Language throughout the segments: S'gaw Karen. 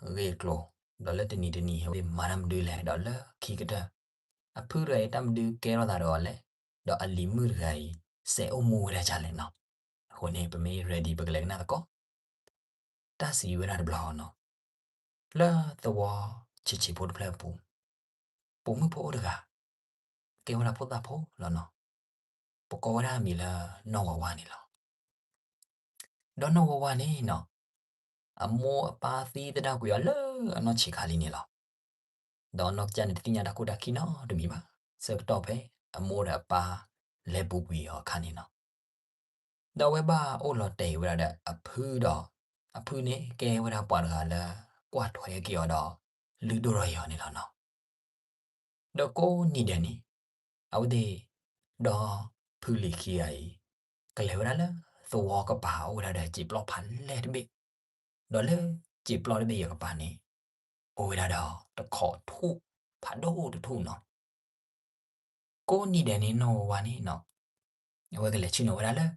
အမိၢ်အဂ့ၢ်အကျိၤ, ဒီးလၢတနံၤတနံၤ အဝဲသ့ၣ်မၤတၢ်မနုၤလဲၣ်, ဒီးလၢခံကတၢၢ် အဖုတဂၤအံၤ တၢ်မနုၤကဲထီၣ်သးဒီးအီၤလဲၣ်, ဒီးအလံၤမုၣ်တဂၤအံၤ စဲးအိၣ်မူဝဲဒၣ်ဒ်လဲၣ်နီၤ. အဃိန့ၣ် ပမ့ၢ် ready ပကလဲၤကနၣ်သကိး တၢ်စံးဝဲဒၣ်တဘျီနီၤ, လၢသဝီဆံးဆံးဖိတဖျၢၣ်အပူၤ, ပိာ်မုၣ်ဖိအိၣ်တဂၤ, ကဲဝဲဒၣ်ဖိသၣ်ဖိလီၤနီၤ. ပကိးဝဲဒၣ်အမံၤလၢနီၢ်ဝါဝါန့ၣ်လီၤ. ဒီးနီၢ်ဝါဝါန့ၣ်နီၤ, အမိၢ်အပၢ်သံသဒၣ်ကွံာ်အီၤလၢအနီၢ်ဆံးခါလံန့ၣ်လီၤ. ဒီးနီၢ်ကစၢ်န့ၣ်တသ့ၣ်ညါတၢ်ခိၣ်တၢ်ခံနီတမံၤဘၣ်, ဆၢကတီၢ်ဖဲအမိၢ်ဒီးအပၢ်လဲၤပူၤကွံာ်အီၤအခါန့ၣ်နီၤ. ဒီးအဝဲဘၣ်အိၣ်လီၤတဲာ်ဝဲဒၣ်ဒီးအဖုဒီး, အဖုန့ၣ်ကဲဝဲဒၣ်ပှၤတဂၤလၢ ကွၢ်ထွဲက့ၤအီၤဒီး လုၢ်ဒိၣ်ထီၣ်ယံၤအီၤန့ၣ်လီၤနီၤ. ဒီးကိးနံၤဒဲးန့ၣ် အဝဲသ့ၣ်ဒီးဖုလံၤခံဂၤအံၤ ကလဲၤဝဲဒၣ်လၢသဝီကပၤအိၣ်ဝဲဒၣ်ဒီးစံာ်ပျီဖးလဲၢ်တဘ့ၣ်, ဒီးလၢစံာ်ပျီတဘ့ၣ်အံၤအကပၤန့ၣ် အိၣ်ဝဲဒၣ်ဒီးတခီထူၣ်ဖးဒိၣ်တထူၣ်နီၤ. ကိးနံၤဒဲးန့ၣ်နီၢ်ဝါဝါန့ၣ်နီၤ, အဝဲကလဲၤဆ့ၣ်နီၤဝဲဒၣ်လၢ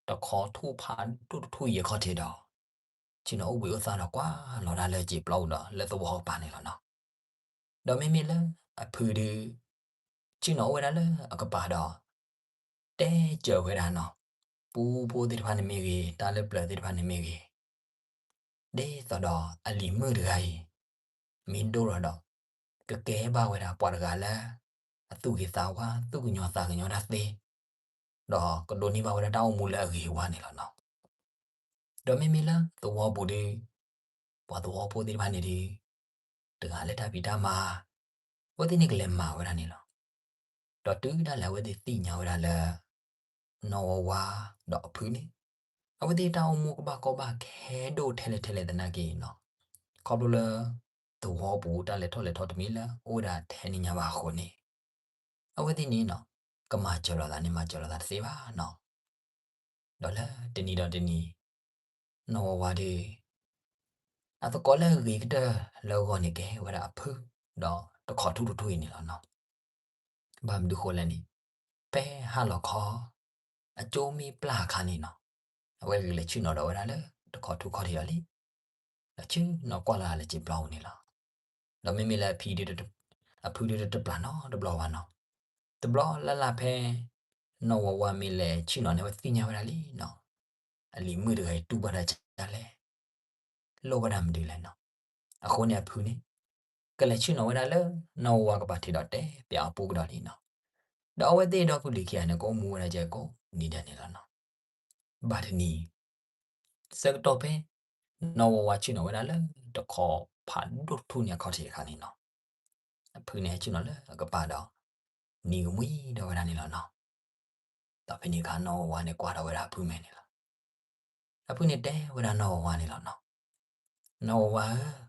တခီထူၣ်ဖးဒိၣ်တထူၣ်အံၤအခီၣ်ထံးဒီး ဆ့ၣ်နီၤအိၣ်ဘှံးအိၣ်သါဒီးကွၢ်လီၤဒၣ်လၢစံာ်ပျီပူၤဒီးလၢသဝီကပၤန့ၣ်လီၤနီၤ. ဒီးမ့မ့ၢ်လၢအဖုဒုး ဆ့ၣ်နီၤအိၣ်ဝဲဒၣ်လၢအကပၤဒီး တဲစၢၤဝဲဒၣ်နီၤ, ပူဖိသ့ၣ်တဖၣ်န့ၣ်မ့ၢ်ဂ့ၤ, တၢ်လၢပျၢၤသ့ၣ်တဖၣ်န့ၣ်မ့ၢ်ဂ့ၤ, ဒ်သိးဒီးအလံၤမုၣ်တဂၤအံၤ မ့ၢ်ဒိၣ်ထီၣ်ဒီး ကကဲဘၣ်ဝဲဒၣ်ပှၤတဂၤလၢ အသူၣ်ဂ့ၤသးဝါ သူၣ်ကညီၤသးကညီၤတၢ်သ့, ဒီးကဒိးန့ၢ်ဘၣ်ဝဲဒၣ်တၢ်အိၣ်မူလၢအဂ့ၤအဝါန့ၣ်လီၤနီၤ. ဒီးမ့မ့ၢ်လၢသဝီပူၤဒုး ပှၤသဝီဖိသ့ၣ်တဖၣ်န့ၣ်ဒုး တဂၤလၢတၢ်ဖံးတၢ်မၤ, အဝဲသ့ၣ်န့ၣ်ကလဲၤမၤဝဲဒၣ်န့ၣ်လီၤ. ဒီးတုၤဒၣ်လဲာ်အဝဲသ့ၣ်သ့ၣ်ညါဝဲဒၣ်လၢ နီၢ်ဝါဝါဒီးအဖုန့ၣ် အဝဲသ့ၣ်တၢ်အိၣ်မူကဘၣ်ကီဘၣ်ခဲဒိၣ်ထဲလဲၣ်ထဲလဲၣ်သနာ်က့နီၤ, ခီဖျိလၢ သဝီပူၤတၢ်လဲၤထီၣ်လဲၤထီတမ့ၢ်လၢအိၣ်ဝဲဒၣ်ထဲန့ၣ်ညါဘၣ်အဃိန့ၣ် အဝဲသ့ၣ်န့ၣ်နီၤ ကမၤစၢၤလိာ်သးန့ၣ် မၤစၢၤလိာ်သးတသ့ဘၣ်နီၤ. ဒီးလၢတနံၤဒီးတနံၤ နီၢ်ဝါဝါဒီး အသကိးလၢအဂ့ၤကတၢၢ်လၢအဂီၢ်န့ၣ်ကဲဝဲဒၣ်အဖု ဒီးတခီထူၣ်တထူၣ်အံၤန့ၣ်လီၤနီၤ. ဘၣ်မနုၤဃိလဲၣ်န့ၣ် ဖဲဟါလီၤခီ အကၠိမ့ၢ်ပျၢ်အခါန့ၣ်နီၤ အဝဲကလဲၤဆ့ၣ်နီၤဒီးဝဲဒၣ်လၢတခီထူၣ်ခီၣ်ထံးဒီးလံ ဒီးဆ့ၣ်နီၤကွၢ်လီၤလၢစံာ်ပျီပူၤန့ၣ်လီၤ. ဒီးမ့မ့ၢ်လၢအဖံဒုး အဖုဒုးတပျၢ်နီတဘျီဘၣ်နီၤ. တဘျီလၢ်လၢ်ဖဲ နီၢ်ဝါဝါမ့ၢ်လဲၤဆ့ၣ်နီၤန့ၣ် အဝဲသ့ၣ်ညါဝဲဒၣ်လံနီၤ အလံၤမုၣ်တဂၤအံၤတူၢ်ဘၣ်တၢ်ဆါလဲၣ်, လိၣ်ဘၣ်တၢ်မနုၤလဲၣ်နီၤ. အဃိန့ၣ်အဖုန့ၣ် ကလဲၤဆ့ၣ်နီၤဝဲဒၣ်လၢ နီၢ်ဝါဝါကပၤထံးဒီး တဲပၠးအပူၤကဒီးလံနီၤ. ဒီးအဝဲသ့ၣ်ဒီဖုလံၤခံဂၤန့ၣ် ကအိၣ်မူဝဲဒၣ်ကဲကိးနံၤဒဲးန့ၣ်လီၤနီၤ. ဘၣ်တနံၤ ဆၢကတီၢ်ဖဲ နီၢ်ဝါဝါဆ့ၣ်နီၤဝဲဒၣ်လၢ တခီဖးဒိၣ်တထူၣ်န့ၣ်အခီၣ်ထံးအခါန့ၣ်နီၤ အဖုန့ၣ်ဟဲဆ့ၣ်နီၤလၢအကပၤဒီး နံၤကမှံဒီးဝဲဒၣ်န့ၣ်လီၤနီၤ. ဒီးဖဲန့ၣ်အခါ နီၢ်ဝါဝါန့ၣ် ကွၢ်ထီၣ်ဝဲဒၣ်အဖုမဲာ်န့ၣ်လီၤ. အဖုန့ၣ်တဲဝဲဒၣ်နီၢ်ဝါဝါန့ၣ်လီၤနီၤ. နီၢ်ဝါဝါဧၢ,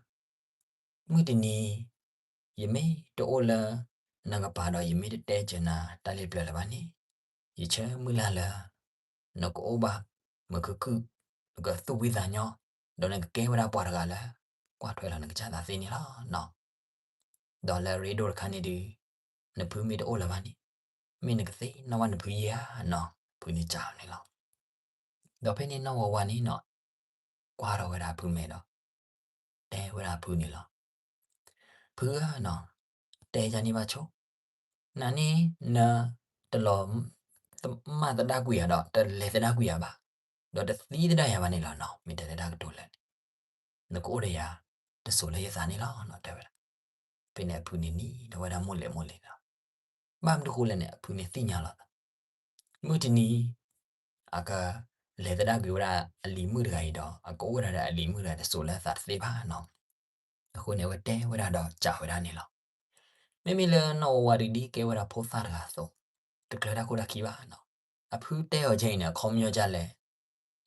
မုၢ်တနံၤ ယမ့ၢ်တအိၣ်လၢနကပၤဒီး ယမ့ၢ်တတဲစၢၤနၤတၢ်လၢပျၢၤလၢၤဘၣ်န့ၣ်, ယဆၢမုၢ်လၢ်လၢ နကအိၣ်ဘၣ်မုာ်ခုၣ်ခုၣ်, နကသူၣ်ဖှံသးညီ, ဒီးနကကဲဝဲဒၣ်ပှၤတဂၤလၢ ကွၢ်ထွဲလီၤနကစၢ်သးသ့န့ၣ်လီၤနီၤ. ဒီးလၢအရ့ဒိၣ်တခါန့ၣ်ဒုး နဖုမ့ၢ်တအိၣ်လၢၤဘၣ်န့ၣ် မ့ၢ်နကသ့ၣ်နီၣ်ဘၣ်နဖုယဲဧါနီၤ, ဖုန့ၣ်စံးန့ၣ်လီၤ. ဒီးဖဲန့ၣ်နီၢ်ဝါဝါန့ၣ်နီၤ ကွၢ်ထီၣ်ဝဲဒၣ်အဖုမဲာ်ဒီး တဲဝဲဒၣ်အဖုန့ၣ်လီၤ. ဖုဧၢနီၤ, တဲယၤန့ၣ်ဘၣ်ဆိ, နန့ၣ် နတလီၤမၢ်သဒၣ်ကွံာ်ယၤဒီး တလဲၤသဒၣ်ကွံာ်ယၤဘၣ်, ဒီးတသံသဒၣ်ယၤဘၣ်န့ၣ်လီၤနီၤ, မ့ၢ်တဲလၢတၢ်ကတိၤလဲၣ်န့ၣ် နကအိၣ်ဒီးယၤတစိၤလၢယသးန့ၣ်လီၤနီၤ တဲဝဲဒၣ်. ဖဲန့ၣ်အဖုန့ၣ်နံၤဒီးဝဲဒၣ်မိၢ်လဲၤမိၢ်လဲၤလီၤ. ဘၣ်မနုၤဃိလဲၣ်န့ၣ် အဖုန့ၣ်သ့ၣ်ညါလီၤသး မုၢ်တနံၤ အကလဲၤသဒၣ်ကွံာ်ဝဲဒၣ်အလံၤမုၣ်တဂၤအံၤဒီး အကအိၣ်ဝဲဒၣ်ဒီးအလံၤမုၣ်တဂၤတစိၤလၢအသးတသ့ဘၣ်နီၤ. အဃိန့ၣ် အဝဲတဲဝဲဒၣ်ဒီးစံးဝဲဒၣ်န့ၣ်လီၤ. မ့မ့ၢ်လၢနီၢ်ဝါဝါဒုးဒ်ကဲဝဲဒၣ်ဖိသၣ်တဂၤအသိး တကြၢးတၢ်ခိၣ်တၢ်ခံဘၣ်နီၤ. အဖုတဲအီၤခဲအံၤန့ၣ် အခီပညီဒ်လဲၣ်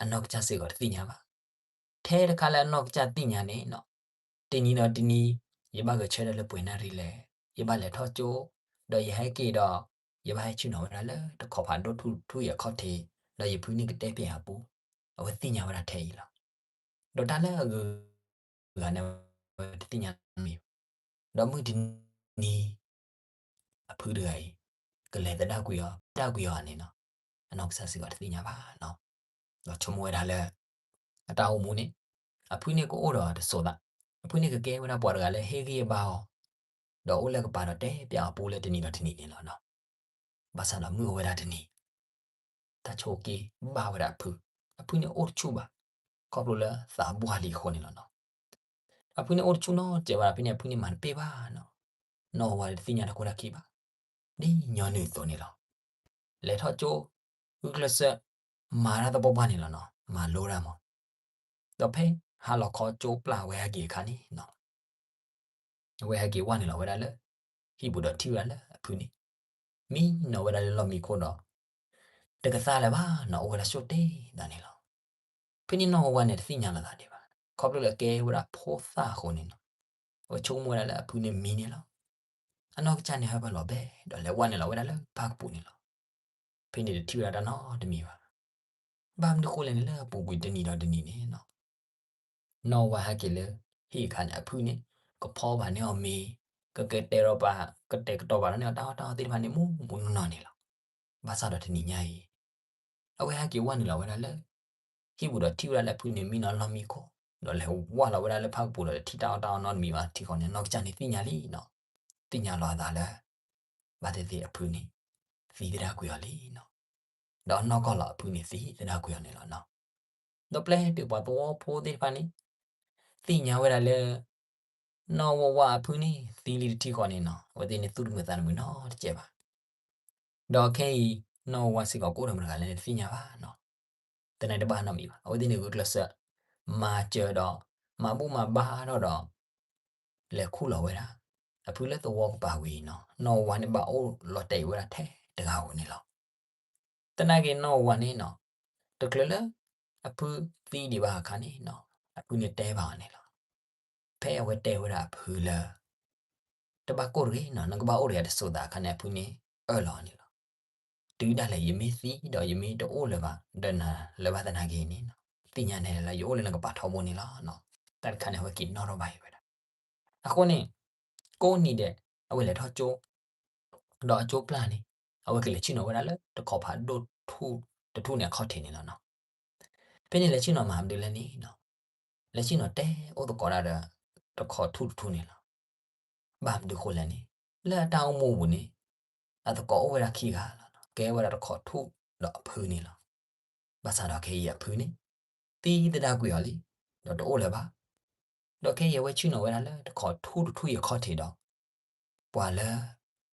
အနီၢ်ကစၢ်စ့ၢ်ကီးတသ့ၣ်ညါဘၣ်. ထဲတခါလၢအနီၢ်ကစၢ်သ့ၣ်ညါန့ၣ်နီၤ, တနံၤဒီးတနံၤ ယဘၣ်ဂဲၤဆၢထၢၣ်လၢပှဲၤနၣ်ရံၣ်လဲၣ်, ယဘၣ်လဲၤထီၣ်ကၠိ, ဒီးယဟဲက့ၤဒီး ယဘၣ်ဟဲဆ့ၣ်နီၤဝဲဒၣ်လၢတခီဖးဒိၣ်ထူၣ်ထူၣ်အံၤအခီၣ်ထံး, ဒီးယဖုန့ၣ်ကတဲဖျါအပူၤ, အဝဲသ့ၣ်ညါဝဲဒၣ်ထဲအံၤလီၤ. ဒီးတၢ်လၢအဂုၤအဂၤန့ၣ် အဝဲတသ့ၣ်ညါမံၤဘၣ်. ဒီးမုၢ်တနံၤ အဖုတဂၤအံၤ ကလဲၤသဒၣ်ကွံာ်အီၤ သဒၣ်ကွံာ်အီၤန့ၣ်နီၤ, အနီၢ်ကစၢ်စ့ၢ်ကီးတသ့ၣ်ညါဘၣ်နီၤ. ဒီးဆိကမိၣ်ဝဲဒၣ်လၢ အတၢ်အိၣ်မူန့ၣ် အဖုန့ၣ်ကအိၣ်ဒီးတစိၤသး, အဖုန့ၣ်ကကဲဝဲဒၣ်ပှၤတဂၤလၢဟ့ၣ်ဂံၢ်ဟ့ၣ်ဘါအီၤ, ဒီးအိၣ်လၢကပၤဒီးတဲပျးအီၤပူလၢတနံၤဒီးတနံၤန့ၣ်လီၤ. ဘၣ်ဆၣ်ဒီးမုၢ်အိၣ်ဝဲဒၣ်တနံၤ တၢ်ဆိးက့ဘၣ်ဝဲဒၣ်အဖု, အဖုန့ၣ်အိၣ်တဆူၣ်ဘၣ်, ခီဖျိလၢသးဘှၣ်လံအဃိန့ၣ်လီၤ. အဖုန့ၣ်အိၣ်တဆူၣ်နီတစဲးဘၣ်ဒီး ဖဲန့ၣ်အဖုန့ၣ်မၤတပ့ၢ်ဘၣ်နီၤ, နီၢ်ဝါတသ့ၣ်ညါတၢ်ခိၣ်တၢ်ခံဘၣ်, ဒ်ညီနုၢ်အသိးန့ၣ်လီၤ. လဲၤထီၣ်ကၠိ, ဂုာ်ကျဲးစၢး, မၤတၢ်သပှၢ်ပှၢ်န့ၣ်လီၤနီၤ, မၤလိတၢ်မး. ဒီးဖဲဟါလီၤခီကၠိပျၢ်ဝဲဟဲက့ၤအခါန့ၣ်နီၤ အဝဲဟဲက့ၤဝဲနုာ်လီၤဝဲဒၣ်လၢ ဟံၣ်ပူၤဒီးထံၣ်ဝဲဒၣ်လၢအဖုန့ၣ် မံနီၤဝဲဒၣ်လၢလီၢ်မံခိၣ်ဒီး တကသါလၢၤဘၣ်နီၤ, အိၣ်ဝဲဒၣ်ဆိၣ်တ့ၢ်သးန့ၣ်လီၤ. ဖဲန့ၣ်နီၢ်ဝါန့ၣ်တသ့ၣ်ညါလီၤသးဒံးဘၣ်, ခီဖျိလၢကဲဝဲဒၣ်ဖိသၣ်အဃိန့ၣ်နီၤ, အဝဲဆိကမိၣ်ဝဲဒၣ်လၢအဖုန့ၣ်မံန့ၣ်လီၤ. အနီၢ်ကစၢ်န့ၣ်ဟၢဖၢလီၤဘဲဒီးလဲၤဝဲနုာ်လီၤဝဲဒၣ်လၢဖၣ်ကပူၤန့ၣ်လီၤ. ဖဲန့ၣ်တထံၣ်ဝဲဒၣ်တၢ်နီတမံၤဘၣ်. ဘၣ်မနုၤဃိလဲၣ်န့ၣ် လၢအပူၤကွံာ်တနံၤဒီးတနံၤန့ၣ်နီၤ နီၢ်ဝါဟဲက့ၤလၢ ဟံၣ်အခါန့ၣ် အဖုန့ၣ် ကဖီဘၣ်န့ၢ်အီၤမ့ၤ, ကကတဲာ်ကတီၤဘၣ်, ကတဲာ်ကတီၤဘၣ်ဒီးန့ၢ်အီၤတၢ်အီၣ်တၢ်အီသ့ၣ်တဖၣ်န့ၣ် မူးမူးနီၢ်နီၢ်န့ၣ်လီၤ. ဘၣ်ဆၣ်ဒီးတနံၤညါအံၤ အဝဲဟဲက့ၤဝဲနုာ်လီၤဝဲဒၣ်လၢ ဟံၣ်ပူၤဒီးထံၣ်ဝဲဒၣ်လၢအဖုန့ၣ်မံနီၤလီၢ်မံခိၣ်, ဒီးလဲၤဝဲလီၤဝဲဒၣ်လၢဖၣ်ကပူၤဒီးတထံၣ်တၢ်အီၣ်တၢ်အီနီတမံၤဘၣ်ထံဃီန့ၣ် အနီၢ်ကစၢ်န့ၣ်သ့ၣ်ညါလံနီၤ, သ့ၣ်ညါလီၤအသးလၢ ဘၣ်သ့ၣ်သ့ၣ်အဖုန့ၣ် သံသဒၣ်ကွံာ်အီၤလံနီၤ. ဒီးနီၢ်ကီၢ်လီၤအဖုန့ၣ်သံသဒၣ်ကွံာ်အီၤန့ၣ်လီၤနီၤ. ဒီးပျဲတုၤပှၤသဝီဖိသ့ၣ်တဖၣ်န့ၣ် သ့ၣ်ညါဝဲဒၣ်လၢ နီၢ်ဝါဝါအဖုန့ၣ် သံလံတထံဃီန့ၣ်နီၤ, အဝဲသ့ၣ်န့ၣ်သူၣ်တမုာ်သးတမုာ်နီတစဲးဘၣ်. ဒီးခဲအံၤ နီၢ်ဝါဝါစ့ၢ်ကီးကအိၣ်ဒီးမတၤတဂၤလဲၣ်န့ၣ် တသ့ၣ်ညါဘၣ်နီၤ. သနာ်က့တဘၣ်နီတမံၤဘၣ်, အဝဲသ့ၣ်န့ၣ်ဂုာ်ကျဲးစၢး မၤစၢၤဒီး မၤဘူၣ်မၤဘါထီၣ်ဒီး လဲၤခူၣ်လီၤဝဲဒၣ် အဖုလၢသဝီကပၤဝံၤနီၤ, နီၢ်ဝါဝါန့ၣ်ဘၣ်အိၣ်လီၤတဲာ်ဝဲဒၣ်ထဲတဂၤဧိၤန့ၣ်လီၤ. သနာ်က့နီၢ်ဝါဝါန့ၣ်နီၤ, တချုးလၢ အဖုသံဒံးဘၣ်အခါန့ၣ်နီၤ, အဖုန့ၣ်တဲဘၣ်အီၤန့ၣ်လီၤ. ဖဲအဝဲတဲဝဲဒၣ်အဖုလၢ တဘၣ်ကိၢ်တဂ့ၤနီၤ, နကဘၣ်အိၣ်ဒီးယၤတစိၤသးအခါန့ၣ် အဖုန့ၣ်အၢၣ်လီၤအီၤန့ၣ်လီၤ. တုၤဒၣ်လဲာ်ယမ့ၢ်သံဒီးယမ့ၢ်တအိၣ်လၢၤဘၣ် ဒီးနၤလၢၤဘၣ်သနာ်က့န့ၣ်နီၤ, သ့ၣ်ညါနဲလၢယအိၣ်လၢနကပၤထီဘိန့ၣ်လီၤ. တၢ်တခါန့ၣ် အဝဲက့ၤနီၣ်ထီၣ်ဘၣ်အီၤဝဲဒၣ်. အဃိန့ၣ် ကိးနံၤဒဲး အဝဲလဲၤထီၣ်ကၠိ ဒီးအကၠိပျၢ်န့ၣ် အဝဲကလဲၤဆ့ၣ်နီၤဝဲဒၣ်လၢတခီဖးဒိၣ်ထူၣ်တထူၣ်န့ၣ်အခီၣ်ထံးန့ၣ်လီၤနီၤ. ဖဲန့ၣ်လဲၤဆ့ၣ်နီၤမၤမနုၤလဲၣ်န့ၣ်နီၤ, လဲၤဆ့ၣ်နီၤတဲအိၣ်သကိးဒၣ်ဒီး တခီထူၣ်တထူၣ်န့ၣ်လီၤ. ဘၣ်မနုၤဃိလဲၣ်န့ၣ် လၢအတၢ်အိၣ်မူအပူၤန့ၣ် အသကိးအိၣ်ဝဲဒၣ်ခံဂၤလီၤ, ကဲဝဲဒၣ်တခီထူၣ်ဒီးအဖုန့ၣ်လီၤ. ဘၣ်ဆၣ်ဒီးခဲအံၤအဖုန့ၣ် သံသဒၣ်ကွံာ်အီၤလံ, ဒီးတအိၣ်လၢၤဘၣ်. ဒီးခဲအံၤအဝဲဆ့ၣ်နီၤဝဲဒၣ်လၢတခီထူၣ်တထူၣ်အံၤအခီၣ်ထံးဒီး ပှၤလၢ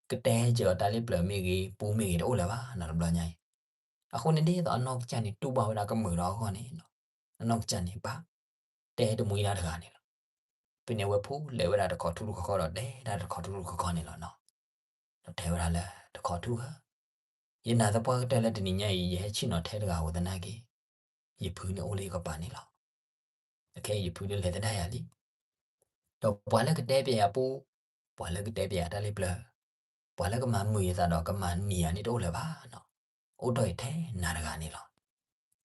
ကတဲစၢၤအီၤတၢ်လၢပျၢၤမ့ၢ်ဂ့ၤ ပူမ့ၢ်ဂ့ၤ တအိၣ်လၢၤဘၣ်နီၤ တဘျီညါအံၤ. အဃိန့ၣ်ဒ်သိးအနီၢ်ကစၢ်န့ၣ်တူၢ်ဘၣ်ဝဲဒၣ်ကမုာ်ဒီးအဂီၢ်န့ၣ် အနီၢ်ကစၢ်န့ၣ်ဘၣ် တဲတမှံတၢ်တဂၤန့ၣ်လီၤ. ဖဲန့ၣ်အဝဲဖူလဲၤဝဲဒၣ်တခီထူၣ်တခီခီဒီးတဲဒၣ်တခီထူၣ်တခီခီန့ၣ်လီၤနီၤ. ဒီးတဲဝဲဒၣ်လၢတခီထူၣ်ဧၢ, ယနာ်သပှၢ်ကတၢၢ်လၢတနံၤညါအံၤ ယဟဲဆ့ၣ်နီၤထဲတဂၤဧိၤသနာ်က့ ယဖုန့ၣ်အိၣ်လၢယကပၤန့ၣ်လီၤ. အခဲအံၤယဖုန့ၣ်လဲၤသဒၣ်ယၤလံ. ဒီးပှၤလၢကတဲပျဲယၤပူ, ပှၤလၢကတဲပျဲယၤတၢ်လၢပျၢၤ, ပှၤလၢကမၤမုာ်ယသးဒီးကမၤနံၤယၤန့ၣ်တအိၣ်လၢၤဘၣ်နီၤ. အိၣ်ထီၣ်အံၤထဲနၤတဂၤန့ၣ်လီၤ.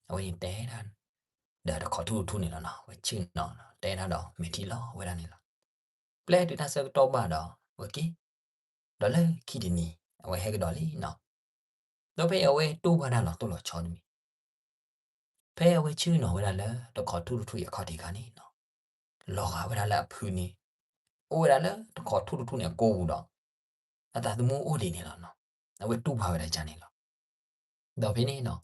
အဝဲန့ၣ်တဲဒၣ် ဒီးတခီထူၣ်တထူၣ်န့ၣ်လီၤနီၤ. အဝဲဆ့ၣ်နီၤ တဲဒၣ်ဒီးမဲာ်ထံလီၤဝဲဒၣ်န့ၣ်လီၤ. ပျဲတုၤတၢ်ဆၢကတီၢ်ဘၣ်ဒီး အဝဲက့ၤ, ဒီးလၢခံတနံၤ အဝဲဟဲကဒီးလံနီၤ. ဒီးဖဲအဝဲတူၢ်ဘၣ်တၢ်လီၤတိၢ်လီၤဆီတမံၤ ဖဲအဝဲဆ့ၣ်နီၤဝဲဒၣ်လၢတခီထူၣ်တထူၣ်အံၤအခီၣ်ထံးအခါန့ၣ်နီၤ, လီၤဂာ်ဝဲဒၣ်လၢအဖုန့ၣ် အိၣ်ဝဲဒၣ်လၢတခီထူၣ်တထူၣ်န့ၣ်အကိာ်ပူၤဒီး အသးသမူအိၣ်ဒံးန့ၣ်လီၤနီၤ. အဝဲတူၢ်ဘၣ်ဝဲဒၣ်ကန့ၣ်လီၤ. ဒီးဖဲန့ၣ်နီၤ,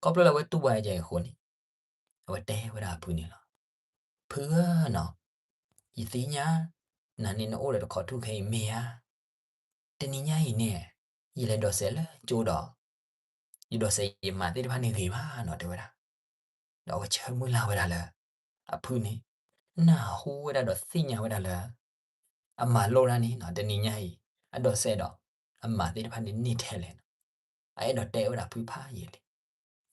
ခီဖျိလၢအဝဲတူၢ်ဘၣ်ဝဲဒၣ်အံၤအဃိန့ၣ် အဝဲတဲဝဲဒၣ်အဖုန့ၣ်လီၤ. ဖုဧၢနီၤ, ယသ့ၣ်ညါ နၤန့ၣ်နအိၣ်ဒီးတခီထူၣ်ခဲအံၤမ့ၢ်ဧါ. တနံၤညါအံၤန့ၣ် ယလဲၤဒိးစဲးလၢကၠိဒီး ယဒိးစဲးယမးသ့ၣ်တဖၣ်န့ၣ်ဂ့ၤမးနီၤ တဲဝဲဒၣ်. ဒီးအဝဲဆၢမုၢ်လၢ်ဝဲဒၣ်လၢ အဖုန့ၣ် နၢ်ဟူဝဲဒၣ်ဒီးသ့ၣ်ညါဝဲဒၣ်လၢ အမၤလိတၢ်န့ၣ်နီၤ တနံၤညါအံၤ အဒိးစဲးဒီး အမးသ့ၣ်တဖၣ်န့ၣ်န့ၢ်ထဲလဲၣ်နီၤ. အအဲၣ်ဒိးတဲဝဲဒၣ်အဖုဖးယံာ်လံ.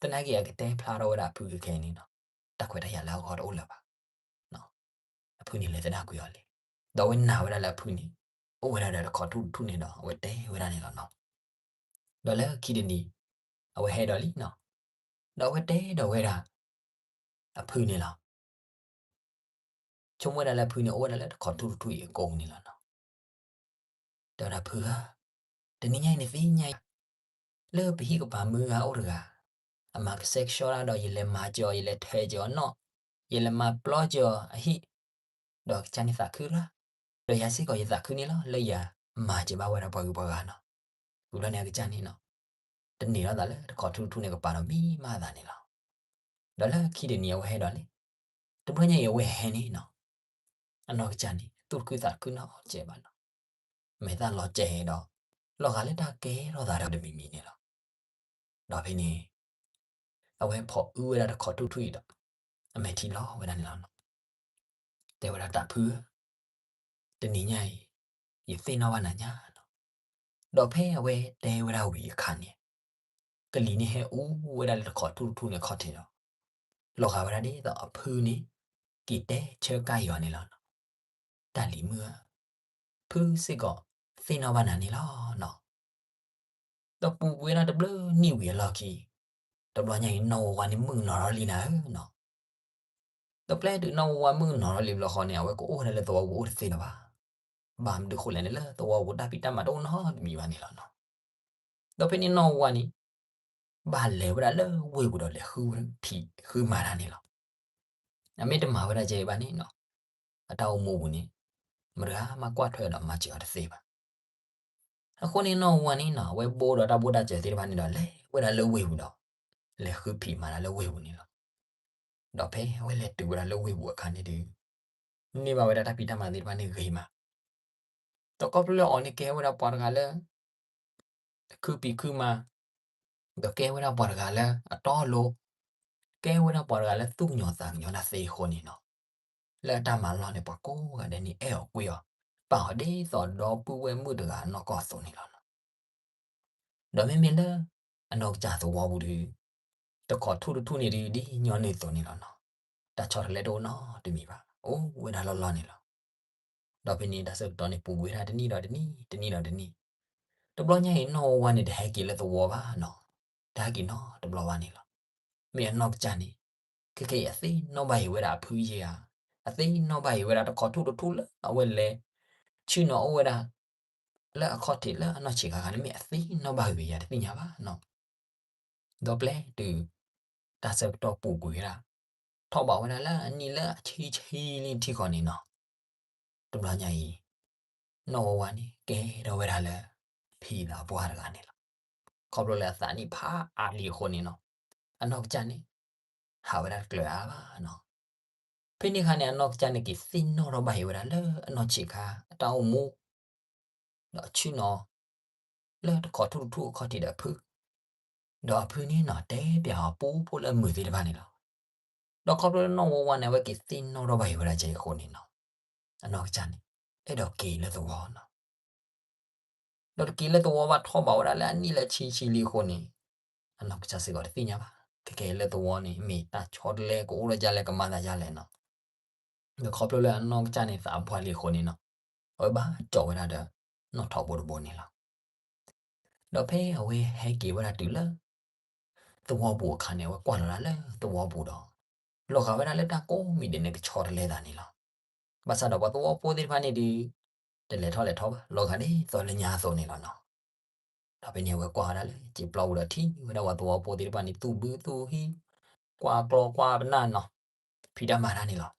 သနာ်က့အကတဲဖျါထီၣ်ဝဲဒၣ်အဖုခဲခဲအံၤန့ၣ်နီၤ, တၢ်ခွဲးတၢ်ယာ်လၢအဂီၢ်တအိၣ်လၢၤဘၣ်. အဖုန့ၣ်လဲၤသဒၣ်ကွံာ်အီၤလံ. ဒီးအဝဲနာ်ဝဲဒၣ်လၢအဖုန့ၣ် အိၣ်ဝဲဒၣ်ဒီးတခီထူၣ်တထူၣ်န့ၣ်ဒီး အဝဲတဲဝဲဒၣ်န့ၣ်လီၤနီၤ. ဒီးလၢခံတနံၤ အဝဲဟဲဒီးလံနီၤ. ဒီးအဝဲတဲဒီးဝဲဒၣ် အဖုန့ၣ်လီၤ. ဆိကမိၣ်ဝဲဒၣ်လၢအဖုန့ၣ် အိၣ်ဝဲဒၣ်လၢတခီထူၣ်တထူၣ်အံၤအကိာ်ပူၤန့ၣ်လီၤနီၤ. တဲဝဲဒၣ်ဖုဧၢ, တနံၤညါအံၤနသ့ၣ်ညါ လၢပဟံၣ်ကပၤမုၢ်ဂၤအိၣ်တဂၤ, အမၤကဆှဲကဆှီတၢ်ဒီး ယလဲၤမၤစၢၤအီၤ, ယလဲၤထၢစၢၤအီၤနီၣ်, ယလဲၤမၤပျီစၢၤအီၤအဟံၣ်, ဒီးအကစၢ်န့ၣ်သးခုရၣ်, ဒီးယၤစ့ၢ်ကီးယသးခုန့ၣ်လီၤ လၢယမၤစၢၤဘၣ်ဝဲဒၣ်ပှၤဂုၤပှၤဂၤနီၤ. ဝံၤဘျီန့ၣ်အကစၢ်န့ၣ်နီၤ, တန့ၢ်လီၤသးလၢတခီထူၣ်တထူၣ်န့ၣ်ကပၤဒီးမံၤမးအသးန့ၣ်လီၤ. ဒီးလၢခံတနံၤအဝဲဟဲဒီးလဲၣ်, တဘျီညါအံၤအဝဲဟဲန့ၣ်နီၤ, အနီၢ်ကစၢ်န့ၣ် သူၣ်တခုသးတခုနီတစဲးဘၣ်နီၤ. မဲာ်သၣ်လီၤစဲးဒီး လီၤဂာ်လၢတၢ်ကဲထီၣ်သးဒီးတမံၤမံၤန့ၣ်လီၤ. ဒီးဖဲန့ၣ် အဝဲဖိးအုဝဲဒၣ်တခီထူၣ်ထူၣ်အံၤဒီး အမဲာ်ထံလီၤဝဲဒၣ်န့ၣ်လီၤနီၤ. တဲဝဲဒၣ်တၢ်ဖုဧၢ, တနံၤညါအံၤ ယသ့ၣ်နီၣ်ဘၣ်နၤညါနီၤ. ဒီးဖဲအဝဲတဲဝဲဒၣ်ဝံၤအခါန့ၣ် ကလံၤန့ၣ်ဟဲအူဝဲဒၣ်လၢတခီထူၣ်တထူၣ်န့ၣ်အခီၣ်ထံးဒီး လီၤဂာ်ဝဲဒၣ်ဒ်သိးအဖုန့ၣ် က့ၤတဲဆၢကၢ်အီၤန့ၣ်လီၤနီၤ. တၢ်လံၤမုၣ်ဧၢ, ဖုစ့ၢ်ကီးသ့ၣ်နီၣ်ဘၣ်နၤန့ၣ်လီၤနီၤ. ဒီးပူၤကွံာ်ဝဲဒၣ်တဘျုးနံၣ်ဝံၤအလီၢ်ခံ တဘျီညါအံၤ နီၢ်ဝါဝါန့ၣ်မုၣ်ကနီၤထီၣ်လံနၤဧၢနီၤ. ဒီးပျဲတုၤနီၢ်ဝါဝါမုၣ်ကနီၤထီၣ်လံဘျီဃီန့ၣ် အဝဲကအိၣ်ဝဲဒၣ်လၢသဝီပူၤအိၣ်တသ့လၢၤဘၣ်. ဘၣ်မနုၤဃိလဲၣ်န့ၣ် လၢသဝီပူၤတၢ်ဖံးတၢ်မၤတအိၣ်နီတမံၤဘၣ်န့ၣ်လီၤနီၤ. ဒီးဖဲန့ၣ်နီၢ်ဝါဝါန့ၣ် ဘၣ်လဲၤဝဲဒၣ်လၢဝ့ၢ်ပူၤဒီးလဲၤဃုဖံးဃုမၤတၢ်န့ၣ်လီၤ. အမ့ၢ်တမၤဝဲဒၣ်ကဲဘၣ်န့ၣ်နီၤ, အတၢ်အိၣ်မူပူၤန့ၣ် မတၤဂၤမးကွၢ်ထွဲဒီးမၤစၢၤအီၤတသ့ဘၣ်. အဃိန့ၣ်နီၢ်ဝါဝါန့ၣ်နီၤ အဝဲဘိဒီးတၢ်ဘိၣ်တၢ်စၢၤသ့ၣ်တဖၣ်န့ၣ်ဒီး လဲၤဝဲဒၣ်လၢဝ့ၢ်ပူၤဒီး လဲၤဃုဖံးမၤတၢ်လၢဝ့ၢ်ပူၤန့ၣ်လီၤ. ဒီးဖဲအဝဲလဲၤတုၤဝဲဒၣ်လၢဝ့ၢ်ပူၤအခါန့ၣ်ဒီး န့ၢ်ဘၣ်ဝဲဒၣ်တၢ်ဖံးတၢ်မၤသ့ၣ်တဖၣ်န့ၣ်ဂ့ၤမး, ဒီးခီဖျိလၢအီၤန့ၣ်ကဲဝဲဒၣ်ပှၤတဂၤလၢ ခုဖံးခုမၤ, ဒီးကဲဝဲဒၣ်ပှၤတဂၤလၢအတီအလိၤ, ကဲဝဲဒၣ်ပှၤတဂၤလၢသူၣ်ကညီၤသးကညီၤတၢ်သ့အဃိန့ၣ်နီၤ, လၢအတၢ်မၤလီၢ်န့ၣ် ပှၤကိးဂၤဒဲးန့ၣ် အဲၣ်အီၤကွံအီၤ, ပာ်အီၤဒ်သိးဒီပုၢ်ဝဲၢ်မုၣ်တဂၤအနီၢ်ကီၢ်အသိးန့ၣ်လီၤနီၤ. ဒီးမ့မ့ၢ်လၢ အနီၢ်ကစၢ်သဝီပူၤဒီး တခီထူၣ်တထူၣ်န့ၣ်ဒီး ဒ်ညီနုၢ်အသိးန့ၣ်လီၤနီၤ. တၢ်ဆီတလဲတအိၣ်နီတမံၤဘၣ်, အိၣ်ဝဲဒၣ်လီၢ်လီၢ်န့ၣ်လီၤ. ဒီးဖဲန့ၣ်တၢ်ဆၢကတီၢ်န့ၣ် ပူၤကွံာ်ဝဲဒၣ်တနံၣ်ဒီးတနံၣ်, တနံၣ်ဒီးတနံၣ်, တဘျီညါအံၤ နီၢ်ဝါဝါန့ၣ် တဟဲက့ၤလၢသဝီဘၣ်နီၤ, တဟဲက့ၤနီတဘျီဘၣ်န့ၣ်လီၤ. မ့ၢ်အနီၢ်ကစၢ်န့ၣ် ခဲကနံၣ်အံၤ အသ့ၣ်နီၣ်ဘၣ်အံၤဝဲဒၣ်အဖုယဲၢ်ဧါ, အသ့ၣ်နီၣ်ဘၣ်အံၤဝဲဒၣ်တခီထူၣ်တထူၣ်လၢအဝဲလဲၤ ဆ့ၣ်နီၤအိၣ်ဝဲဒၣ် လၢအခီၣ်ထံးလၢအနီၢ်ဆံးခါခါန့ၣ် မ့ၢ်အသ့ၣ်နီၣ်ဘၣ်ဂ့ၤယၤတသ့ၣ်ညါဘၣ်နီၤ. ဒီးပျဲတုၤ တၢ်ဆၢကတီၢ်ပူၤကွံာ်ဝဲဒၣ် ထီၣ်ဘးဝဲဒၣ်လၢအနံၣ်လၢအဆံဆံလံထံဃီန့ၣ်နီၤ, တဘျီညါအံၤ နီၢ်ဝါဝါန့ၣ် ကဲထီၣ်ဝဲဒၣ်လၢ ဖံသးပှၢ်တဂၤန့ၣ်လီၤ. ခီဖျိလၢအသးနံၣ်ဖးအါလံအဃိန့ၣ်နီၤ, အနီၢ်ကစၢ်န့ၣ် ဟးဝဲဒၣ်တကျၢၤအါဘၣ်နီၤ. ဖဲန့ၣ်အခါန့ၣ် အနီၢ်ကစၢ်န့ၣ်က့ၤသ့ၣ်နီၣ်ထီၣ်ဘၣ်အံၤဝဲဒၣ်လၢအနီၢ်ဆံးခါအတၢ်အိၣ်မူ ဒီးဆ့ၣ်နီၤ လၢတခီထူၣ်တထူၣ်အခီၣ်ထံးဒီးအဖု, ဒီးအဖုန့ၣ်နီၤ တဲပျးအီၤပူဖိလၢအမုာ်သ့ၣ်တဖၣ်န့ၣ်လီၤ. ဒီးခီဖျိလၢနီၢ်ဝါဝါန့ၣ် အဝဲက့ၤသ့ၣ်နီၣ်ထီၣ်ဘၣ်အံၤဝဲဒၣ်ကဲအံၤအဃိန့ၣ်နီၤ, အနီၢ်ကစၢ်န့ၣ် အဲၣ်ဒိးက့ၤလၢသဝီနီၤ. ဒီးတက့ၤလၢသဝီဘၣ် ထီၣ်ဘးဝဲဒၣ်လၢအနံၣ်လၢအဆံဆံလံအဃိန့ၣ်, အနီၢ်ကစၢ်စ့ၢ်ကီးတသ့ၣ်ညါဘၣ်, ကက့ၤလၢသဝီန့ၣ် မ့ၢ်တၢ်ဆီတလဲကအိၣ်ဒီးဒ်လဲၣ် ကမၤသးဒ်လဲၣ်နီၤ. ဒီးခီဖျိလၢအနီၢ်ကစၢ်န့ၣ်သးပှၢ်လံအဃိန့ၣ်နီၤ, အဝဲဘၣ်ကၠီဝဲဒၣ်ဒီး နီၣ်ထိးဘိတဘိန့ၣ်လီၤ. ဒီးဖဲအဝဲဟဲက့ၤဝဲဒၣ်တုၤလၢ သဝီပူၤအခါန့ၣ် အဝဲကွၢ်လီၤဒၣ်လၢသဝီပူၤဒီး လီၤဂာ်ဝဲဒၣ်လၢတၢ်ကိးမံၤဒဲးန့ၣ် ကဆီတလဲသးန့ၣ်လီၤ. ဘၣ်ဆၣ်ဒီးပှၤသဝီဖိသ့ၣ်တဖၣ်န့ၣ်ဒီး တလဲၤထီၣ်လဲၤထီဘၣ် လီၤဂာ်ဒ်သိးလၢညါအသိးန့ၣ်လီၤနီၤ. ဒီးဖဲန့ၣ်အဝဲကွၢ်ဝဲဒၣ်လၢစံာ်ပျီပူၤဒီးထံၣ်ဝဲဒၣ်ပှၤသဝီဖိသ့ၣ်တဖၣ်န့ၣ် သူၣ်ဘုသူၣ်ဟံး ကွၢ်ကျီကွၢ်ပနၢ်နီၤ, ဖံးတၢ်မၤတၢ်န့ၣ်လီၤ.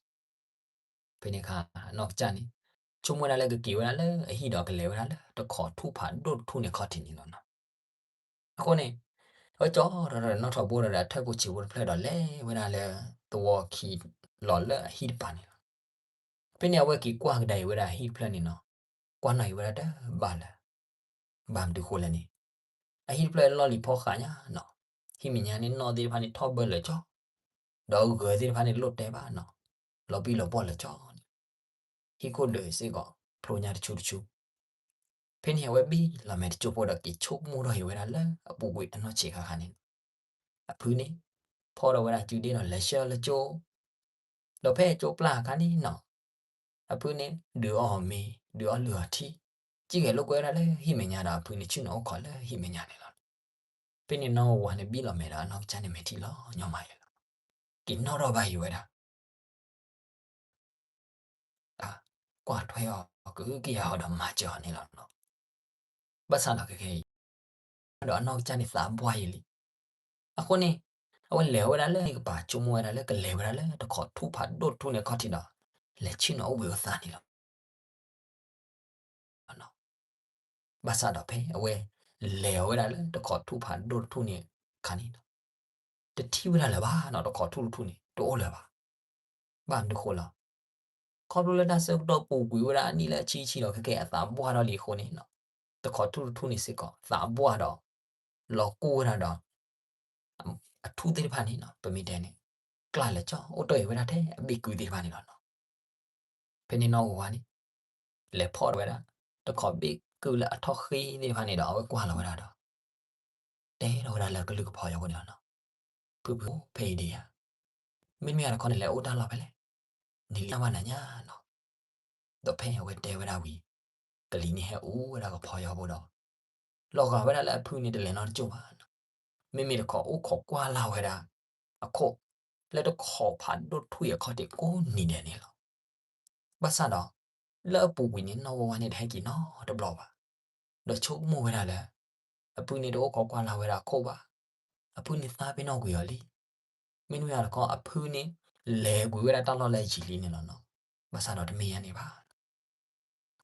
ဖဲန့ၣ်အခါ အနီၢ်ကစၢ်န့ၣ် ဆိကမိၣ်ဝဲဒၣ်လၢကက့ၤဝဲဒၣ်လၢအဟံၣ်ဒီး ကလဲၤဝဲဒၣ်လၢတခီထူၣ်ဖးဒိၣ်တထူၣ်န့ၣ်ခီၣ်ထံးန့ၣ်လီၤနီၤ. အဃိန့ၣ် အဝဲကၠီထီၣ်ဒီးနီၣ်ထိးဘိဒီးအထၢၣ်ဖိဆံးဖိတဖျၢၣ်ဒီး လဲၤဝဲဒၣ်လၢသဝီခံလီၤလၢအဟံၣ်တပၤန့ၣ်လီၤ. ဖဲန့ၣ်အဝဲက့ၤကွၢ်ကဒါအံၤဝဲဒၣ်အဟံၣ်တဖျၢၣ်န့ၣ်နီၤ, ကွၢ်နီၣ်အံၤဝဲဒၣ်တဘၣ်လၢၤ ဘၣ်မနုၤဃိလဲၣ်န့ၣ်, အဟံၣ်တဖျၢၣ်လီၢ်လံၤဖီဃးညါနီၤ, ဟံၣ်မဲာ်ညါန့ၣ် နီၣ်သ့ၣ်တဖၣ်န့ၣ် ထီၣ်ဘၢလၢာ်ကၠီ, ဒီးဂၢၤသ့ၣ်တဖၣ်န့ၣ် လိၣ်တဲဘၣ်နီၤ, လီၤပံၣ်လီၤပှီၢ်လၢာ်ကၠီန့ၣ်, ဟံၣ်ခိၣ်ဒၢးစ့ၢ်ကီး ဖျိညါတဆူတဆူ. ဖဲန့ၣ်အဝဲဘ့ၣ်လီၤမဲာ်တကၠိဖိဒီးက့ၤဆိကမိၣ်ထီၣ်အံၤဝဲဒၣ်လၢအပူၤကွံာ်အနီၢ်ဆံးခါခါန့ၣ်, အဖုန့ၣ် ဖီၣ်ထီၣ်ဝဲဒၣ်စုဒ့ဒီးလဲၤဆှၢလၢကၠိ ဒီးဖဲအကၠိပျၢ်အခါန့ၣ်နီၤ, အဖုန့ၣ် ဒုးအီၣ်မ့ၤ ဒုးအီလုၢ်အီထံ, စံၣ်ဂဲၤလိာ်ကွဲဝဲဒၣ်လၢဟံၣ်မဲာ်ညါဒီးအဖုန့ၣ် ဆ့ၣ်နီၤအိၣ်ခိးလၢဟံၣ်မဲာ်ညါန့ၣ်လီၤ. ဖဲန့ၣ်နီၢ်ဝါဝါန့ၣ်ဘံၣ်လီၤမဲာ်ဒီးအနီၢ်ကစၢ်န့ၣ် မဲာ်ထံလီၤညီမးယဲလီၤ. က့ၤနီၣ်ထီၣ်ဘၣ်အံၤဝဲဒၣ် ကွၢ်ထွဲအီၤ ကအုက့ၤအီၤဒီးမၤစၢၤအီၤန့ၣ်လီၤ. ဘၣ်ဆၣ်ဒီးခဲခဲအံၤ ဒီးအနီၢ်ကစၢ်န့ၣ်သးပှၢ်ယံာ်လံ. အဃိန့ၣ် အဝဲလဲၤဝဲဒၣ်လၢကပၤဆိကမိၣ်ဝဲဒၣ်လၢကလဲၤဝဲဒၣ်လၢတခီထူၣ်ဖးဒိၣ်တထူၣ်န့ၣ်ခီၣ်ထံးဒီး လဲၤဆ့ၣ်နီၤအိၣ်ဘှံးအိၣ်သါန့ၣ်လီၤ. ဘၣ်ဆၣ်ဒီးဖဲအဝဲလဲၤအီၤဝဲဒၣ်လၢတခိးထူၣ်ဖးဒိၣ်တထူၣ်န့ၣ်အခါန့ၣ်ဒီး တထံၣ်ဝဲဒၣ်လၢၤဘၣ်နီၤ, တခိးထူၣ်တထူၣ်န့ၣ် တအိၣ်လၢၤဘၣ်. ဘၣ်မနုၤဃိလဲၣ်, ခီဖျိလၢတၢ်ဆၢကတီၢ်ပူၤကွံာ်ဝဲဒၣ်အနံၣ်လၢအဆံဆံဒီး ခဲကဲအသးဘှၣ်ထီၣ်လံအဃိန့ၣ်နီၤ, တခိးထူၣ်တထူၣ်န့ၣ်စ့ၢ်ကီး သးဘှၣ်ဒီး လီၤကူၣ်ဝဲဒၣ်ဒီး အထူၣ်သ့ၣ်တဖၣ်န့ၣ်နီၤ, ပမ့ၢ်တဲန့ၣ် ကျၢ်လဲၤကၠီၣ်အိၣ်တ့ၢ်ဝဲဒၣ်ထဲအဘ့ၣ်ကုသ့ၣ်တဖၣ်န့ၣ်လီၤနီၤ. ဖဲန့ၣ်နီၢ်ဝါဝါန့ၣ် လဲၤဖီၣ်ဝဲဒၣ် တခိးဘ့ၣ်ကုလၢအထီၣ်ဃ့သ့ၣ်တဖၣ်န့ၣ်ဒီး အဝဲကွၢ်လီၤဝဲဒၣ်ဒီး တဲထီၣ်ဝဲဒၣ်လၢကလုၢ်ကဖီအဃိန့ၣ်လီၤနီၤ, ဖုဖုဖဲအံၤဒံးဧါ, မ့တမ့ၢ်တခီန့ၣ် လဲၤအိၣ်တၢ်လီၢ်ဖဲလဲၣ်, နလံၣ်ဘၣ်နၤညါနီၤ. ဒီးဖဲအဝဲတဲဝဲဒၣ်ဝံၤ ကလံၤန့ၣ်ဟဲအူဝဲဒၣ်ကဖီအဃိဒီး လီၤဂာ်ဝဲဒၣ်လၢအဖုန့ၣ်တလဲၤနီတကၠိၢ်ဘၣ်နီၤ, မ့မ့ၢ်တခီအိၣ်ခိးကွၢ်လၢ်ဝဲဒၣ်အခိၣ် လၢတခိးဖးဒိၣ်ထူၣ်အံၤအခီၣ်ထံးကိးနံၤဒဲးန့ၣ်လီၤ. ဘၣ်ဆၣ်ဒီး လၢအပူၤကွံာ်န့ၣ် နီၢ်ဝါဝါန့ၣ်တဟဲက့ၤနီတဘျီဘၣ်, ဒီးဆိကမိၣ်ဝဲဒၣ်လၢ အဖုန့ၣ်တအိၣ်ခိးကွၢ်လၢ်ဝဲဒၣ်အခိၣ်ဘၣ်, အဖုန့ၣ်သးပ့ၤနီၣ်ကွံာ်အီၤလံ. မ့တမ့ၢ်တခီအဖုန့ၣ် လဲၤကွံာ်ဝဲဒၣ်တၢ်လီၢ်လၢအယံၤလံန့ၣ်လီၤနီၤ. ဘၣ်ဆၣ်ဒီးတမ့ၢ်ညါန့ၣ်ဘၣ်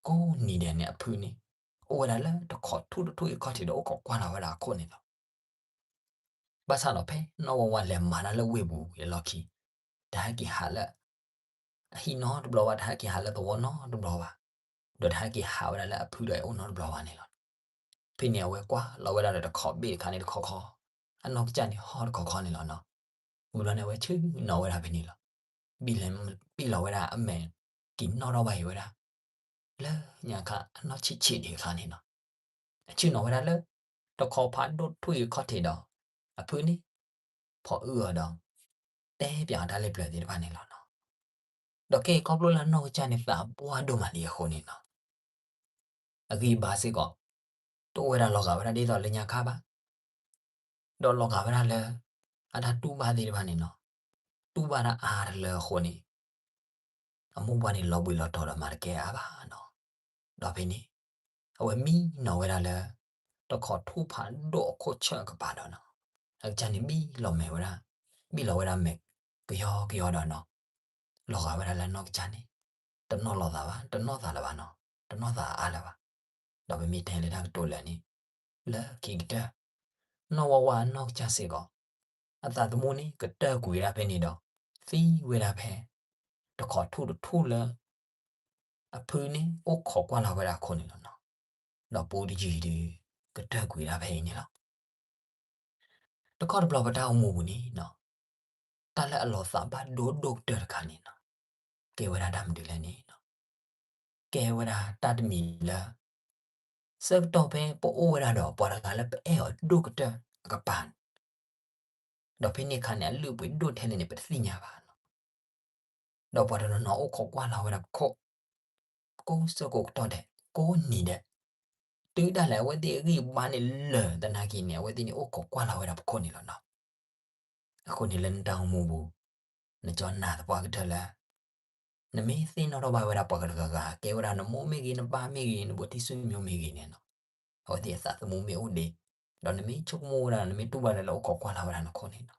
ကိးနံၤဒဲးန့ၣ်အဖုန့ၣ် အိၣ်ဝဲဒၣ်လၢတခိးထူၣ်တထူၣ်အံၤအခီၣ်ထံးဒီးအိၣ်ခိးကွၢ်လၢ်ဝဲဒၣ်အခိၣ်န့ၣ်လီၤ. ဘၣ်ဆၣ်ဒီးဖဲနီၢ်ဝါဝါလဲၤမၤတၢ်လၢဝ့ၢ်ပူၤဝံၤအလီၢ်ခံ တဟဲက့ၤဟးလၢ အဟံၣ်နီတဘျီဘၣ်, တဟဲက့ၤဟးလၢသဝီနီတဘျီဘၣ်, ဒီးတဟဲက့ၤဟးဝဲဒၣ်လၢအဖုဒီးအအိၣ်နီတဘျီဘၣ်န့ၣ်လီၤ. ဖဲန့ၣ်အဝဲကွၢ်လီၤဝဲဒၣ်ဒီးတခိးဘ့ၣ်တခါန့ၣ်တခီခီ, အနီၢ်ကစၢ်န့ၣ်ဟီၣ်တခီခီန့ၣ်လီၤနီၤ. ဝံၤဘျီန့ၣ် အဝဲဆ့ၣ်နီၤဝဲဒၣ်ဖဲန့ၣ်လီၤ. ဘံၣ်လီၤဝဲဒၣ်အမဲာ် က့ၤနီၣ်ထီၣ်ဘၣ်အံၤဝဲဒၣ် လၢညါခါအနီၢ်ဆံးဆံးဒံးအခါန့ၣ်နီၤ. အဆ့ၣ်နီၤဝဲဒၣ်လၢ တခိးဖးဒိၣ်ထူၣ်အံၤအခီၣ်ထံးဒီး အဖုန့ၣ် ဖီၣ်အုၣ်အီၤဒီး တဲပၠးအီၤတၢ်လၢပျၢၤသ့ၣ်တဖၣ်န့ၣ်လီၤနီၤ. ဒီးခဲအံၤခီဖျိလၢအနီၢ်ကစၢ်န့ၣ်သးပှၢ်ဒိၣ်မးလံအဃိန့ၣ်နီၤ, အဂံၢ်အဘါစ့ၢ်ကီး တအိၣ်ဝဲဒၣ်လီၤဂာ်ဝဲဒၣ်ဒ်သိးလၢညါခါဘၣ်. ဒီးလီၤဂာ်ဝဲဒၣ်လၢ အတၢ်တူၢ်ဘၣ်သ့ၣ်တဖၣ်န့ၣ်နီၤ, တူၢ်ဘၣ်တၢ်အါတလၢအဃိန့ၣ် အမိၢ်ပှၢ်န့ၣ်လီၤဘှံးလီၤတီၤဒီးမၤတကဲအါဘၣ်နီၤ. ဒီးဖဲန့ၣ် အဝဲမံနီၤဝဲဒၣ်လၢ တခိးထူၣ်ဖးဒိၣ်အခိၣ်ဆၢၣ်အကပၤဒီးနီၤ, အကစၢ်န့ၣ်ဘံၣ်လီၤမဲာ်ဝဲဒၣ်, ဘံၣ်လီၤဝဲဒၣ်မဲာ်ကယီကယီဒီးနီၤ, လီၤဂာ်ဝဲဒၣ်လၢအနီၢ်ကစၢ်န့ၣ် တနီၣ်လီၤသးဘၣ်, တနီၣ်သးလၢၤဘၣ်နီၤ, တနီၣ်သးအါလၢၤဘၣ်. ဒီးပမ့ၢ်တဲလၢတၢ်ကတိၤလၢာ်န့ၣ် လၢခံကတၢၢ် နီၢ်ဝါဝါအနီၢ်ကစၢ်စ့ၢ်ကီး အသးသမူန့ၣ် ကတၢၢ်ကွံာ်ဝဲဒၣ်ဖဲန့ၣ်ဒီး သံဝဲဒၣ်ဖဲ တခိးထူၣ်တထူၣ်လၢ အဖုန့ၣ်အိၣ်ခိးကွၢ်လၢ်ဝဲဒၣ်အခိၣ်န့ၣ်လီၤနီၤ. ဒီးပူတယုၢ်ဒုး ကတၢၢ်ကွံာ်ဒၣ်ဖဲအံၤန့ၣ်လီၤ. တခီတဘျီပတၢ်အိၣ်မူပူၤန့ၣ်နီၤ, တၢ်လၢအလီၤသးဘၣ်ဒိဒိၣ်ကတၢၢ်တခါန့ၣ်နီၤ, ကဲဝဲဒၣ်တၢ်မနုၤလဲၣ်န့ၣ်နီၤ, ကဲဝဲဒၣ်တၢ်တမံၤလၢ ဆၢကတီၢ်ဖဲပအိၣ်ဝဲဒၣ်ဒီးပှၤတဂၤလၢပအဲၣ်အီၤဒိၣ်ကတၢၢ်အကပၤန့ၣ် ဒီးဖဲန့ၣ်အခါန့ၣ် အလုၢ်အပှ့ၤဒိၣ်ထဲလဲၣ်န့ၣ် ပတသ့ၣ်ညါဘၣ်နီၤ. ဒီးပှၤတနီၤနီၤအိၣ်ခိးကွၢ်လၢ်ဝဲဒၣ်ပခိၣ် ကိးဆၢကိးကတီၢ်ဒဲး ကိးနံၤဒဲး, တုၤဒၣ်လဲာ်အဝဲသ့ၣ်အဂံၢ်အဘါန့ၣ်လၢာ်သနာ်က့န့ၣ် အဝဲသ့ၣ်န့ၣ်အိၣ်ခိးကွၢ်လၢ်ဝဲဒၣ်ပခိၣ်န့ၣ်လီၤနီၤ. အဃိန့ၣ်လၢနတၢ်အိၣ်မူပူၤ နကၠီနာ်သပှၢ်ကတၢၢ်လၢ နမ့ၢ်သ့ၣ်နီၣ်ထီၣ်ဘၣ်ဝဲဒၣ်ပှၤတဂၤဂၤ ကဲဝဲဒၣ်နမိၢ်မ့ၢ်ဂ့ၤ နပၢ်မ့ၢ်ဂ့ၤ နဘူးတံၢ်ဆူၣ်မ့ၢ်ဂ့ၤန့ၣ်နီၤ, အဝဲသ့ၣ်အသးသမူမ့ၢ်အိၣ်ဒံး, ဒီးနမ့ၢ်ဆိကမိၣ်ဝဲဒၣ် နမ့ၢ်တူၢ်ဘၣ်လၢလၢအိၣ်ခိးကွၢ်လၢ်ဝဲဒၣ်နခိၣ်န့ၣ်နီၤ,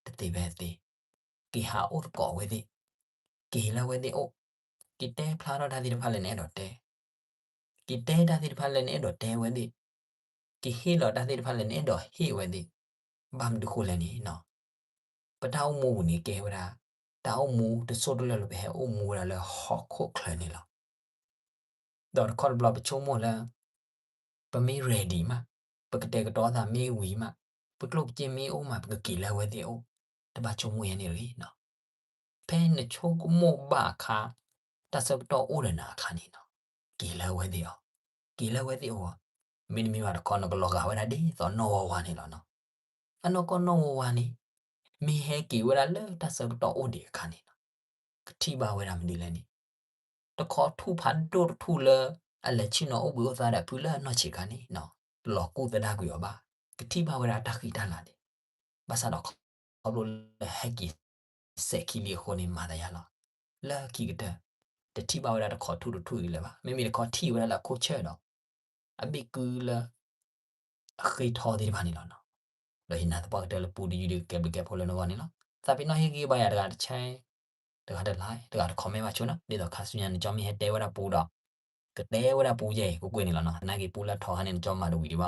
တသ့ဖဲအသ့, က့ၤဟးအိၣ်သကိးအဝဲသ့ၣ်, က့ၤလၢအဝဲသ့ၣ်အိၣ်, က့ၤတဲဖျါထီၣ်တၢ်သ့ၣ်တဖၣ်လၢနအဲၣ်ဒိးတဲ က့ၤတဲတၢ်သ့ၣ်တဖၣ်လၢနအဲၣ်ဒိးတဲဝဲသ့ၣ်, က့ၤဟ့ၣ်လီၤတၢ်သ့ၣ်တဖၣ်လၢနအဲၣ်ဒိးဟ့ၣ်ဝဲသ့ၣ်, ဘၣ်မနုၤဃိလဲၣ်န့ၣ်နီၤ, ပတၢ်အိၣ်မူပူၤန့ၣ်ကဲဝဲဒၣ် တၢ်အိၣ်မူတစိၢ်တလၢာ်လၢပဟဲအိၣ်မူဝဲဒၣ်လၢဟီၣ်ခိၣ်ချၢန့ၣ်လီၤ. ဒီးတခီတဘျီပဆိကမိၣ်လၢ ပမ့ၢ် ready မး, ပကတဲာ်ကတီၤသးမ့ၢ်ဝံၤမး, ပကျိၣ်ပစ့မ့ၢ်အိၣ်မး ပကက့ၤလၢအဝဲသ့ၣ်အအိၣ်, တဘၣ်ဆိကမိၣ်ယဲန့ၣ်တဂ့ၤနီၤ. ဖဲနဆိကမိၣ်ဘၣ်အခါ တၢ်ဆၢကတီၢ်အိၣ်ဒီးနၤအခါန့ၣ်နီၤ, က့ၤလၢအဝဲသ့ၣ်အအိၣ်, က့ၤလၢအဝဲသ့ၣ်အအိၣ်, မ့တမ့ၢ်ဘၣ်တခီ နကလီၤဂာ်ဝဲဒၣ်ဒ်သိးနီၢ်ဝါဝါန့ၣ်လီၤနီၤ. အနီၢ်ကီၢ်နီၢ်ဝါဝါန့ၣ် မ့ၢ်ဟဲက့ၤဝဲဒၣ်လၢတၢ်ဆၢကတီၢ်အိၣ်ဒံးအခါန့ၣ်နီၤ, ကထံၣ်ဘၣ်ဝဲဒၣ်မနုၤလဲၣ်န့ၣ် တခီထူၣ်ဖးဒိၣ်တထူၣ်လၢ အလဲၤဆ့ၣ်နီၤအိၣ်ဘှံးအိၣ်သါဒီးဖုလၢအနီၢ်ဆံးခါန့ၣ်နီၤ, လီၤကူၣ်သဒါကွံာ်အီၤဘၣ်, ကထံၣ်ဘၣ်ဝဲဒၣ်တၢ်ဃံတၢ်လၤန့ၣ်, ဘၣ်ဆၣ်ဒီးခီဖျိလၢဟဲက့ၤစဲးခံလံအဃိန့ၣ် မၤသးယါလီၤ. လၢခံကတၢၢ် တထံၣ်ဘၣ်ဝဲဒၣ်တခီထူၣ်တထူၣ်အံၤလၢၤဘၣ်, မ့မ့ၢ်တခီထံၣ်ဝဲဒၣ်လၢအခိၣ်ဆၢၣ်ဒီး အဘ့ၣ်ကုလၢ အဃ့ထီသ့ၣ်တဖၣ်န့ၣ်လီၤနီၤ. ဒီးယနာ်သပှၢ်ကတၢၢ်လၢပူတယုၢ်ဒုးကဲဘျုးကဲဖှိၣ်လၢနဂီၢ်န့ၣ်လီၤ. သးပ့ၤနီၣ်ဟ့ၣ်ဂံၢ်ဘါယၤတဂၤတဆၢ တဂၤတlike တဂၤတcommentဘၣ်ဆိနီၤ. ဒ်သိးခါဆူညါနကၠီမ့ၢ်ဟဲတဲဝဲဒၣ်ပူဒီး ကတဲဝဲဒၣ်ပူယဲၢ် ကွ့ၢ်ကွ့ၢ်န့ၣ်လီၤနီၤ. သနာ်က့ပူလၢထီဟါန့ၣ် နကၠီမၤတဝံၤဒံးဘၣ်.